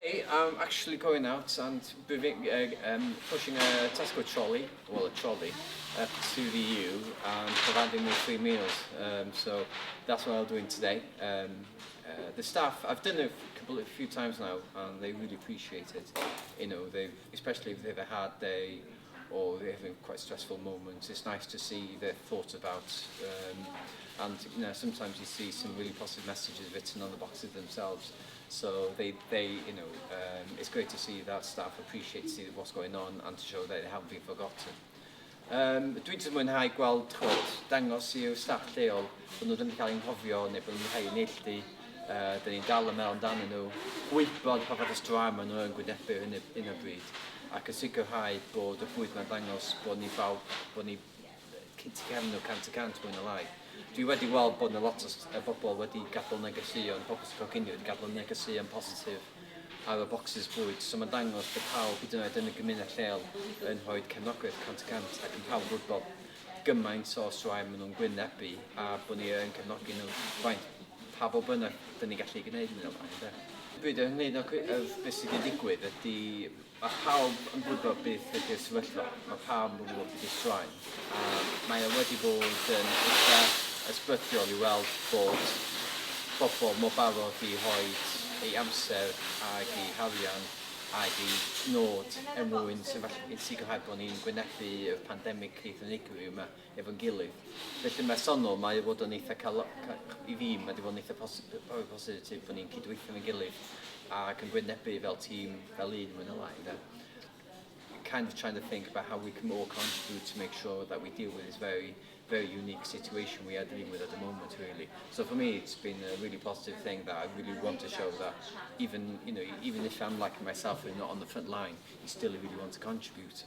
I'm actually going out and pushing a Tesco trolley, well, a trolley, up to the EU and providing with free meals. So that's what I'm doing today. The staff, I've done it a couple of few times now, and they really appreciate it. They've especially if they've had a hard day or they're having quite stressful moments. It's nice to see their thought about, and sometimes you see some really positive messages written on the boxes themselves. So they you know, it's great to see that staff appreciate to see what's going on and to show that they haven't been forgotten. Dwi'n jyst mwynhau gweld, chwod, dangos i'r staff lleol bod nhw ddim wedi cael eu anghofio neu bod nhw'n cael eu neilltu. Dyn ni'n dal yn meddwl amdanyn nhw, gwybod pa fath o straen maen nhw yn gwynebu hyn o bryd ac yn sicrhau bod y bwyd mae'n dangos bod ni bawb, bod ni tu cefn nhw 100% mwy na lai. Dwi wedi weld bod yna lot o bobl wedi gadael negeseuon, pobl sy'n coginio wedi gadael negeseuon positif ar y boxes bwyd. So mae'n dangos bod pawb hyd yn oed yn y gymuned lleol yn rhoi cefnogaeth 100% ac yn pawb gwybod gymaint o straen maen nhw'n gwynebu a bod ni yn cefnogi nhw faint pa fodd bynnag dyn ni'n gallu gwneud yn ymlaen. Ynde? Byd ynglyn â beth sydd wedi digwydd ydy mae pawb yn gwybod beth ydy'r sefyllfa, mae pawb yn gwybod beth ydy'r straen. A mae o wedi bod yn eitha ysbrydiol i weld bod bobl mor barod i rhoi ei amser ag i harian ag i nod er mwyn i sicrhau bod ni'n gwynebu y pandemig eitha unigryw yma efo'n gilydd. Felly mae sonol, mae o fod yn eitha cael, i fi, mae wedi bod yn eitha positif bod ni'n cydweithio efo'n gilydd ac yn gwynebu fel tîm, fel un mwy na lai. Ynde? Kind of trying to think about how we can all contribute to make sure that we deal with this very, very unique situation we are dealing with at the moment, really. So for me, it's been a really positive thing that I really want to show that even if I'm like myself and not on the front line, you still really want to contribute.